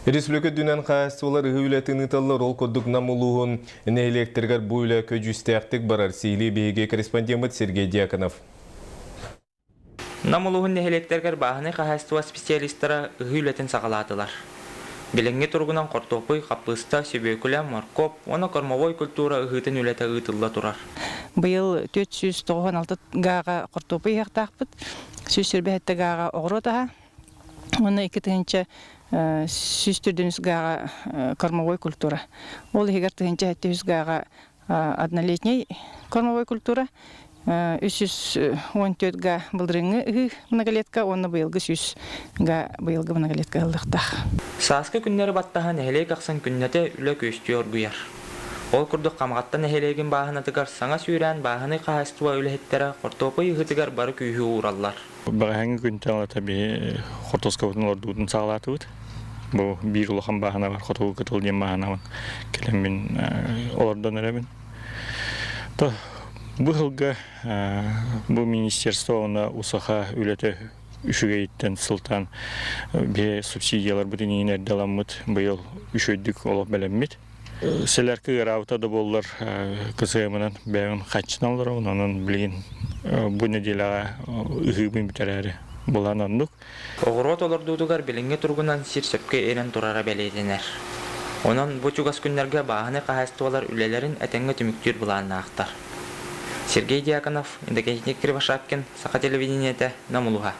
Республика үрдүнэн хаһаайыстыбалар ыһыы үлэтин ыыталлар. Ол курдук Нам улууһун нэһилиэктэригэр бу үлэ көдьүүстээхтик барар. Сиһилии биһиги корреспондеммыт Сергей Дьяконов. Нам улууһун нэһилиэктэригэр бааһынай хаһаайыстыба специалистара ыһыы үлэтин саҕалаатылар. Билиҥҥи туругунан хортуоппуй, хаппыыста, сүбүөкүлэ, моркуоп уонна кормовой культура ыһыытын үлэтэ ыытылла турар. Быйыл 496 гааҕа хортуоппуй ыһыахтаахпыт, 127 гааҕа оҕуруот аһа, уонна 2103 гааҕа кормовой культура. Ол иһигэр 1700 гааҕа однолетний кормовой культура, 314 га былырыыҥҥы ыһыы многолетка уонна быйылгы 100 га быйылгы многолетка ыһыллыахтаах. Сааскы күннэри баттаһа нэһилиэк ахсын күннэтэ үлэ күөстүү оргуйар. Ол курдук Хамаҕатта нэһилиэгин бааһынатыгар саҥа сүүрээн бааһынай хаһаайыстыба үлэһиттэрэ хортуоппуй ыһыытыгар бары күүһү уураллар. Бэҕэһээҥҥи күнтэн ылата биһи хортуоскабытын олордуутун саҕалаатыбыт. Бу биир улахан бааһына бар, Хотугу кытыл диэн бааһынабын кэлэммин олордон эрэбин. То бу сылга бу министерство уонна УСАХа үлэтэ үчүгэйиттэн сылтаан биһи субсидияларбытын иҥин эрдэ ыламмыт, быйыл үчүгэйдик олох бэлэммит. Сэлэрки ыараабыта да буоллар КСМ-нан бэйэм хаччынан олоробун, онон билигин бу нэдиэлэҕэ ыһыыбын бүтэрээри былаан оннук. Оҕуруот олордуутугар билиҥҥи туругунан сир сөпкө ирэн турара бэлиэтэнэр. Онон бу чугас күннэргэ бааһынай хаһаайыстыбалар үлэлэрин этэҥҥэ түмүктүүр былааннаахтар. Сергей Дьяконов, Иннокентий Кривошапкин, Саха телевидениетэ, Нам улууһа.